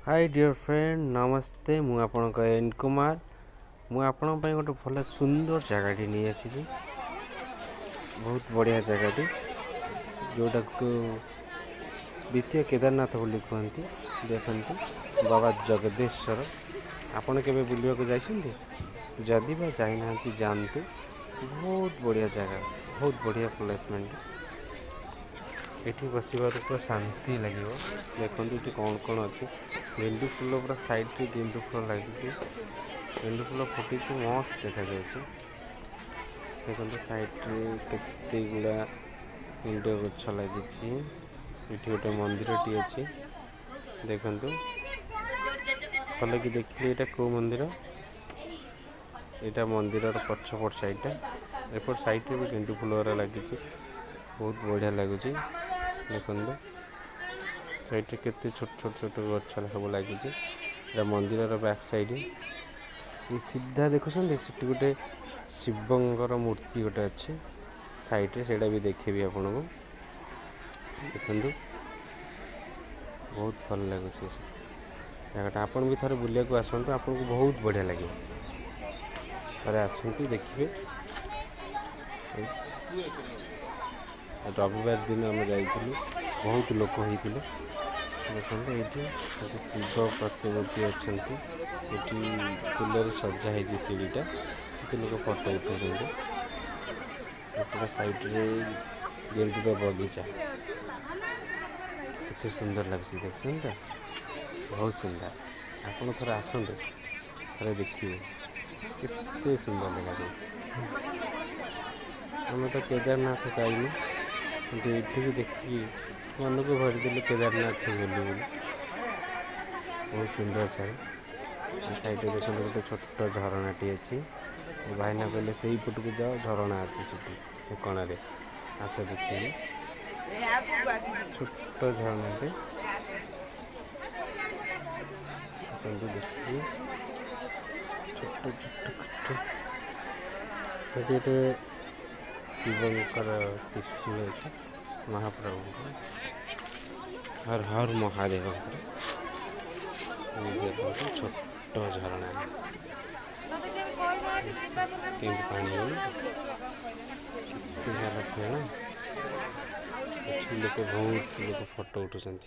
High deer friend, ନମସ୍ତେ। ମୁଁ ଆପଣଙ୍କ N Kumar. ମୁଁ ଆପଣଙ୍କ ପାଇଁ ଗୋଟେ ଭଲ ସୁନ୍ଦର ଜାଗାଟି ନେଇ ଆସିଛି। ବହୁତ ବଢ଼ିଆ ଜାଗାଟି, ଯେଉଁଟାକୁ ଦ୍ୱିତୀୟ କେଦାରନାଥ ବୋଲି କୁହନ୍ତି। ଦେଖନ୍ତୁ, ବାବା ଜଗଦେଶ୍ୱର। ଆପଣ କେବେ ବୁଲିବାକୁ ଯାଇଛନ୍ତି? ଯଦି ବା ଯାଇନାହାନ୍ତି, ଯାଆନ୍ତୁ। ବହୁତ ବଢ଼ିଆ ଜାଗା, ବହୁତ ବଢ଼ିଆ ପ୍ଲେସମେଣ୍ଟ। ଏଠି ବସିବାରୁ ପୁରା ଶାନ୍ତି ଲାଗିବ। ଦେଖନ୍ତୁ, ଏଠି କ'ଣ କ'ଣ ଅଛି। ଗେଣ୍ଡୁ ଫୁଲ, ପୁରା ସାଇଡ଼ରେ ଗେଣ୍ଡୁ ଫୁଲ ଲାଗିଛି। ଗେଣ୍ଡୁ ଫୁଲ ଫୁଟିଛି, ମସ୍ତ ଦେଖାଯାଉଛି। ଦେଖନ୍ତୁ, ସାଇଡ଼ରେ କେତେ ଗୁଡ଼ା ଗେଣ୍ଡୁ ଗଛ ଲାଗିଛି। ଏଠି ଗୋଟେ ମନ୍ଦିରଟି ଅଛି। ଦେଖନ୍ତୁ, ଭଲକି ଦେଖିଲେ, ଏଇଟା କେଉଁ ମନ୍ଦିର? ଏଇଟା ମନ୍ଦିରର ପଛପଟ ସାଇଡ଼ଟା। ଏପଟ ସାଇଡ଼ରେ ବି ଗେଣ୍ଡୁ ଫୁଲ ଗୁରା ଲାଗିଛି। ବହୁତ ବଢ଼ିଆ ଲାଗୁଛି। ଦେଖନ୍ତୁ, ସାଇଡ଼ରେ କେତେ ଛୋଟ ଛୋଟ ଛୋଟ ଗଛ ସବୁ ଲାଗିଛି। ଏଇଟା ମନ୍ଦିରର ବ୍ୟାକ୍ ସାଇଡ଼। ଏ ସିଧା ଦେଖୁଛନ୍ତି, ସେଠି ଗୋଟେ ଶିବଙ୍କର ମୂର୍ତ୍ତି ଗୋଟେ ଅଛି ସାଇଡ଼ରେ। ସେଇଟା ବି ଦେଖେଇବି ଆପଣଙ୍କୁ। ଦେଖନ୍ତୁ, ବହୁତ ଭଲ ଲାଗୁଛି ସେ ଜାଗାଟା। ଆପଣ ବି ଥରେ ବୁଲିବାକୁ ଆସନ୍ତୁ, ଆପଣଙ୍କୁ ବହୁତ ବଢ଼ିଆ ଲାଗିବ। ଥରେ ଆସନ୍ତୁ, ଦେଖିବେ। ରବିବାର ଦିନ ଆମେ ଯାଇଥିଲୁ, ବହୁତ ଲୋକ ହେଇଥିଲେ। ଦେଖନ୍ତୁ, ଏଇଠି ଗୋଟେ ଶିବ ପ୍ରତିମୂର୍ତ୍ତି ଅଛନ୍ତି। ଏଠି ଫୁଲରେ ସଜା ହେଇଛି ସିଡ଼ିଟା। କେତେ ଲୋକ ଫଟୋ ଉଠାଉଛନ୍ତି। ଏପଟ ସାଇଡ଼ରେ ଗେଣ୍ଡୁର ବଗିଚା। କେତେ ସୁନ୍ଦର ଲାଗୁଛି, ଦେଖୁଛନ୍ତି ତ? ବହୁତ ସୁନ୍ଦର। ଆପଣ ଥରେ ଆସନ୍ତୁ, ଥରେ ଦେଖିବେ କେତେ ସୁନ୍ଦର ଦେଖାଯାଉଛି। ଆମେ ତ କେଦାରନାଥ ଯାଇନୁ, କିନ୍ତୁ ଏଇଠିକୁ ଦେଖିକି ମନକୁ ଭରିଦେଲୁ କେଦାରନାଥ ଗଲୁ ବୋଲି। ବହୁତ ସୁନ୍ଦର ଜାଗା। ଏ ସାଇଡ଼ରେ ଦେଖନ୍ତୁ, ଗୋଟେ ଛୋଟ ଝରଣାଟି ଅଛି। ଏ ଭାଇନା କହିଲେ, ସେଇପଟକୁ ଯାଅ, ଝରଣା ଅଛି ସେଠି, ସେ କଣରେ ଆସ, ଦେଖିବେ। ଛୋଟ ଝରଣାଟେ, ଆସନ୍ତୁ ଦେଖିବେ। ଛୋଟ ଛୋଟ ଛୋଟ। ଏଠି ଗୋଟେ ଶିବଙ୍କର ତ୍ରିଶୂଳ ଅଛି, ମହାପ୍ରଭୁଙ୍କର, ହର ହର ମହାଦେବଙ୍କର। ଦେଖନ୍ତୁ, ଛୋଟ ଝରଣା। କେମିତି ପାଣି ହଉନି, କେତେ ସାରା ଫେଣ। ଏଠି ଲୋକ, ବହୁତ ଲୋକ ଫଟୋ ଉଠୁଛନ୍ତି।